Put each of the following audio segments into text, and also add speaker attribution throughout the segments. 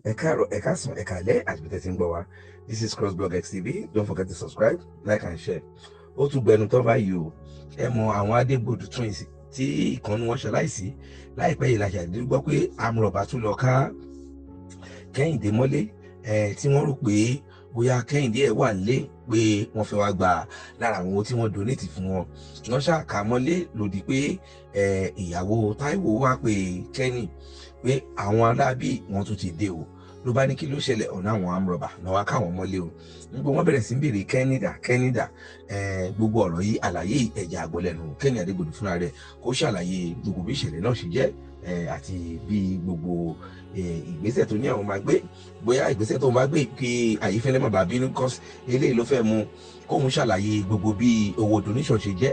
Speaker 1: Ẹ káàárọ̀, ẹ káàsán, ẹ káalẹ́ àti bí tẹ́ ti ń gbọ́ wa. This is Crossblog XTV. Don't forget to subscribe, like and share. Ó tún gbẹnu tán báyìí o. Ẹ mọ àwọn Adégbòdù twins tí ìkànnì wọn ṣaláìsí láìpẹ́ yìí, la ṣàdédé gbọ́ pé amrọ̀bà tún lọ ká Kẹ́hìndé mọ́lé ẹ̀, tí wọ́n rò pé bóyá Kẹ́hìndé ẹ̀ wà nílé, pé wọ́n fẹ́ wá gbà lára àwọn owó tí wọ́n donate fún wọn. Wọ́n ṣàkà mọ́lé lòdì pé ìyàwó Táíwò wá pé Kẹ́nì pé àwọn arábí wọn tún ti dé o. Ló bá ní kí ló ṣẹlẹ̀, ọ̀nà àwọn amrọ̀bà náà wá káwọn mọ́lé o. Nígbà wọ́n bẹ̀rẹ̀ sí ń béèrè Kẹ́nìdà, Kẹ́nìdà, gbogbo ọ̀rọ̀ yìí, àlàyé ẹ̀jẹ̀ àgbọ̀lẹ̀nu Kẹ́nì Adégbòdù fúnra rẹ̀ kó ṣàlàyé gbogbo bí ìṣẹ̀lẹ̀ náà ṣe jẹ́ àti bí gbogbo ìgbésẹ̀ tó ní àwọn máa gbé, bóyá ìgbésẹ̀ tó máa gbé kí Ayéfẹ́lẹ́ má bàa bínú, cause eléyìí ló fẹ́ mú kóun ṣàlàyé gbogbo bí owó donation ṣe jẹ́.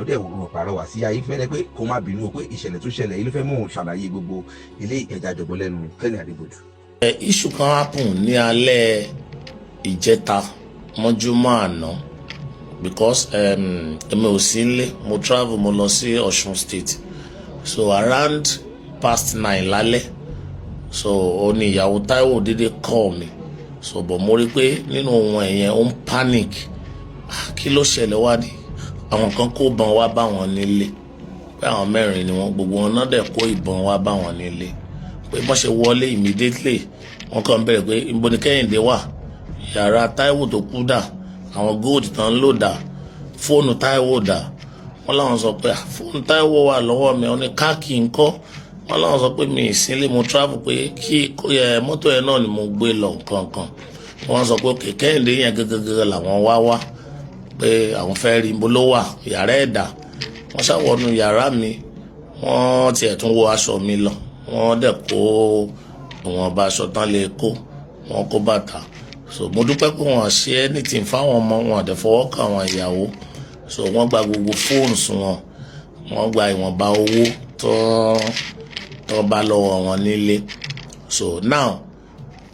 Speaker 1: Ó dẹ̀ rò pàrọwà sí Ayéfẹ́lẹ́ pé kó má bínú, pé ìṣẹ̀lẹ̀ tó ṣẹlẹ̀ yìí ló fẹ́ mú òun ṣàlàyé gbogbo eléyìí. Ẹ̀jẹ̀ àjọgbọ́ lẹ́nu Kẹ́nì Adégbòdù.
Speaker 2: Issue kan happen ní alẹ́ ìjẹta mọ́júmọ́ àná, because èmi ò sí nílé, mo travel, mo lọ sí Ọ̀ṣun State. So around past 9 lálẹ́, so ó ní ìyàwó Táíwò dédé call mi. So but mo rí pé nínú ohun ẹ̀yẹn, ó ń panic. Kí ló ṣẹlẹ̀? Wá ní àwọn kan kó ìbọn wá bá wọn nílé, pé àwọn mẹ́rin ni wọ́n, gbogbo wọn náà dẹ̀ kó ìbọn wá bá wọn nílé, pé bọ́n ṣe wọlé immediately, wọ́n kàn bẹ̀rẹ̀ pé ibo ni Kẹ́hìndé wà, yàrá Táíwò tó kú dà, àwọn gold tán ń lò dà, fóònù Táíwò dà. Wọ́n láwọn sọ pé fóònù Táíwò wà lọ́wọ́ mi. Wọ́n ní káàkì ńkọ́? Wọ́n láwọn sọ pé mi ì sílé, mo travel, pé kí mọ́tò yẹn náà ni mo gbé lọ nǹkan kan. Wọ́n sọ pé òkè, Kẹ́hìndé yẹn gẹ́gẹ́gẹ́ làwọn wá wá, pé àwọn fẹ́ rí, ibo ló wà, yàrá ẹ̀dà. Wọ́n ṣàwọnú yàrá mi, wọ́n tiẹ̀ tún wọ aṣọ mi lọ, wọ́n dẹ̀ kó ìwọ̀nba aṣọ tán lè kó, wọ́n kó bàtà. So mo dúpẹ́ pé wọ́n ṣe anything fáwọn ọmọ wọn, àdẹ̀ fọwọ́ kàn àwọn ìyàwó. So wọ́n gba gbogbo phones wọn, wọ́n gba ìwọ̀nba owó tó bá lọ́wọ́ wọn nílé. So now,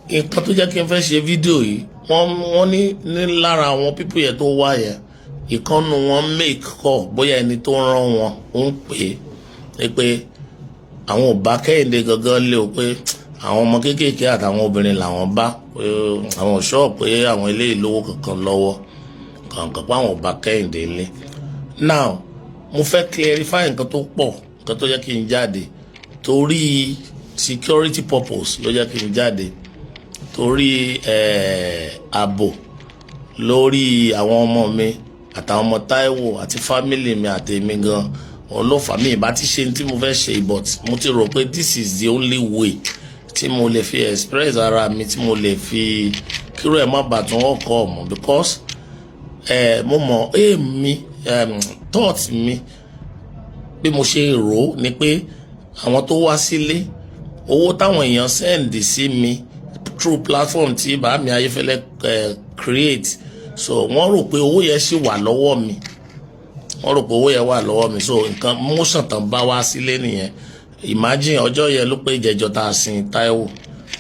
Speaker 2: nǹkan tó jẹ́ kí n fẹ́ ṣe fídíò yìí, wọ́n ní lára àwọn people yẹn tó wá yẹn, ìkànnù wọn make call, bóyá ẹni tó rán wọn ó ń pè é pé àwọn ò bá Kẹ́hìndé gangan lé o, pé àwọn ọmọ kéékèèké àtàwọn obìnrin làwọn bá, pé àwọn ò sọ pé àwọn eléyìí lówó kankan lọ́wọ́ kankan, pé àwọn ò bá Kẹ́hìndé lé. Now, mo fẹ́ clarify nǹkan tó pọ̀. Nǹkan tó jẹ́ kí n jáde, torí security purpose ló jẹ́ kí n jáde, torí ààbò lórí àwọn ọmọ mi àtàwọn ọmọ Táíwò àti family mi àtèmi gan, òun ló fà mí. Ìbá ti ṣe tí mo fẹ́ ṣe, but mo ti rò pé this is the only way tí mo lè fi express ara mi, tí mo lè fi kíró ẹ̀ má bàa tún ọkọ̀ ọmọ, because mo mọ̀ èmi, thought mi, bí mo ṣe rò ó ni pé àwọn tó wá sílé, owó táwọn èèyàn send sí mi through platform tí bàámi Ayéfẹ́lẹ́ create, so wọ́n rò pé owó yẹn ṣì wà lọ́wọ́ mi, wọ́n rò pé owó yẹn wà lọ́wọ́ mi. So nǹkan motion tán bá wá sílé nìyẹn. Imagine, ọjọ́ yẹn ló pé ìjẹjọ tá a sin Táíwò.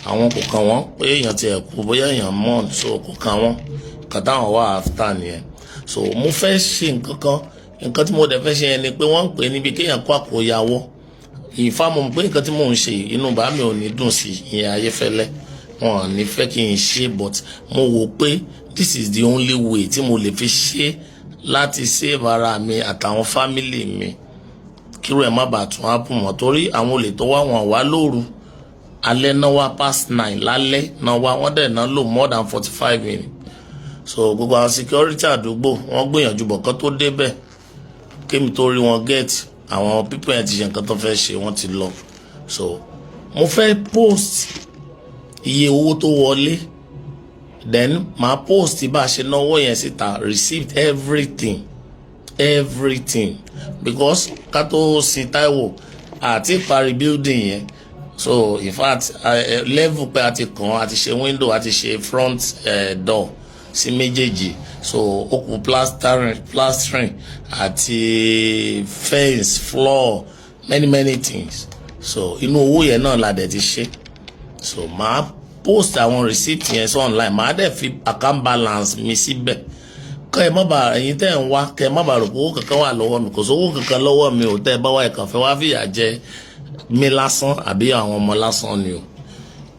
Speaker 2: Àwọn kò kàn wọ́n pé èèyàn tiẹ̀ kú, bóyá èèyàn mọ̀, so kò kàn wọ́n. Nǹkan táwọn wà after nìyẹn. So mo fẹ́ ṣe nǹkan kan. Nǹkan tí mo dẹ̀ fẹ́ ṣe yẹn ni pé wọ́n ń pè é níbi kéèyàn kó àkóyawọ́ ìfàmù, pé nǹkan tí mò ń ṣe, inú bàá mi ò ní dùn sí ìyẹn, Ayéfẹ́lẹ́, wọn ò ní fẹ́ kí n ṣe, but mo wò pé this is the only way tí mo lè fi ṣe láti save ara mi àtàwọn family mi, kírú ẹ̀ má bàa tún happen mọ́, torí àwọn olè tó wá, wọn wá lóru, alẹ́ náà wá, past 9 lálẹ́ náà wá, wọ́n dẹ̀ náà lò more than 45 minutes. So gbogbo àwọn security àdúgbò, wọ́n gbìyànjú bọ̀ kán tó débẹ̀, kémi tó rí wọn get, àwọn people yẹn ti ṣe nǹkan tó fẹ́ ṣe, wọ́n ti lọ. So mo fẹ́ post iye owó tó wọlé, then màá post bá a ṣe náwó yẹn síta, receipt, everything, everything, because ká tó sin Táíwò àti parí building yẹn. So in fact, level pé a ti kàn, a ti ṣe window, a ti ṣe front door sí méjèèjì, so ó kù plastering àti fence, floor, many many things. So inú owó yẹn náà la dẹ̀ ti ṣe. So màá post àwọn receipt yẹn sí online, màá dẹ̀ fi account balance mi síbẹ̀, kọ́ ẹ má bàa, ẹ̀yin tẹ́ ń wá, kẹ́ ẹ má bàa rò pé owó kankan wà lọ́wọ́ mi. Kò sówó kankan lọ́wọ́ mi ò. Tẹ́ ẹ bá wá, ẹ̀ kàn fẹ́ wá fìyà jẹ mi lásán àbí àwọn ọmọ lásán ni o.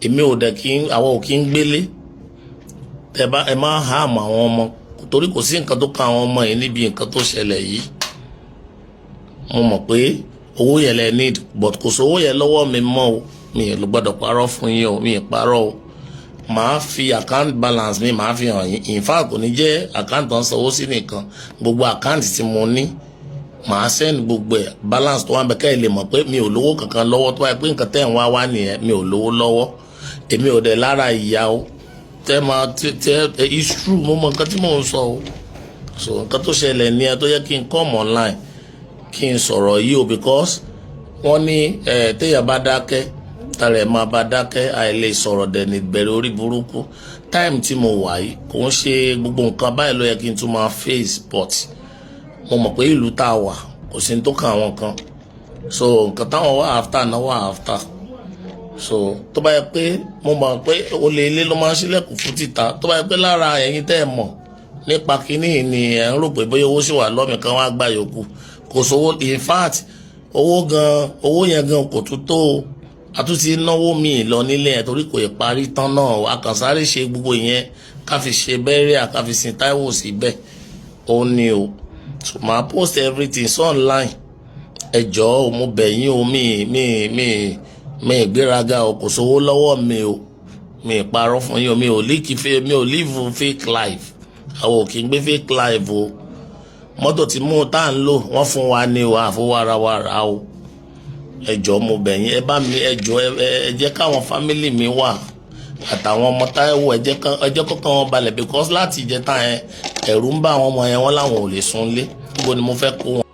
Speaker 2: Èmi ò dẹ̀ kí àwọn ò kí ń gbélé. Tẹ bá ẹ máa harm àwọn ọmọ, torí kò sí nǹkan tó kan àwọn ọmọ yìí níbi nǹkan tó ṣẹlẹ̀ yìí. Mo mọ̀ pé owó yẹn lẹ need, but kò sówó yẹn lọ́wọ́ mi mọ́ o. Mi ò gbọ́dọ̀ parọ́ fún yín o, mi ì parọ́ o. Màá fi account balance mi, màá fi hàn yín. In fact, kò ní jẹ́ account tó ń sanwó sí nìkan, gbogbo account tí mo ní, màá send gbogbo ẹ̀, balance tó wà bẹ́ẹ̀, kẹ́ ẹ lè mọ̀ pé mi ò lówó kankan lọ́wọ́. Tó wáyé pé nǹkan tẹ́ ń wá wá nìyẹn, mi ò lówó lọ́wọ́. Èmi ò dẹ̀ lára ìyá o. Tẹ́ máa tẹ́, it's true, mo mọ nǹkan tí mò ń sọ o. So nǹkan tó ṣẹlẹ̀ ní ẹ tó yẹ kí n come online kí n sọ̀rọ̀ yìí o, because wọ́n ní ẹ téèyàn bá dákẹ́, tara ẹ̀ máa bá dákẹ́. Àìlè sọ̀rọ̀ dẹ̀ ní ìbẹ̀rẹ̀ orí burúkú. Time tí mo wà yìí, kò ń ṣe gbogbo nǹkan báyìí ló yẹ kí n tún máa face, but mo mọ̀ pé ìlú tá a wà, kò sí ní tó kàn àwọn kan. So nǹkan táwọn wà after náà wà after. So tó bá yẹ pé mo mọ̀ pé olè ilé ló máa ń ṣílẹ̀kùn fún títa, tó bá yẹ pé lára ẹ̀yin tẹ́ ẹ mọ̀ nípa kínní ni ẹ̀ ń rò pé bóyá owó sì wà lọ́mì kan wá gbà yòókù, kò sówó. In fact, owó gan, owó yẹn gan kò tún tó o. A tún ti náwó míì lọ nílé yẹn torí kò ì parí tán náà. A kàn sáré ṣe gbogbo ìyẹn ká fi ṣe burial, ká fi sin Táíwò síbẹ̀, ó ní o. So màá post everything so online. Ẹ jọ̀ọ́ o, mo bẹ̀ yín o. Mi ìgbéraga o, kò sówó lọ́wọ́ mi o. Mi ì parọ́ fún yín o. Mi ò líkì fake, mi ò live fake life. Àwọn ò kì í gbé fake life o. Mọ́tò tí mú tá à ń lò, wọ́n fún wa ní o, àfọwọ́rawara o. Ẹ jọ̀ọ́, mo bẹ̀ yín, ẹ bá mi, ẹ jọ̀ọ́, ẹ jẹ́ káwọn family mi wà àtàwọn ọmọ Táíwò, ẹ jẹ́ kọ́kàn wọn balẹ̀, because láti ìjẹta yẹn, ẹ̀rù ń bá àwọn ọmọ yẹn, wọ́n láwọn ò lè sunlé. Níbo ni mo fẹ́ kó wọn?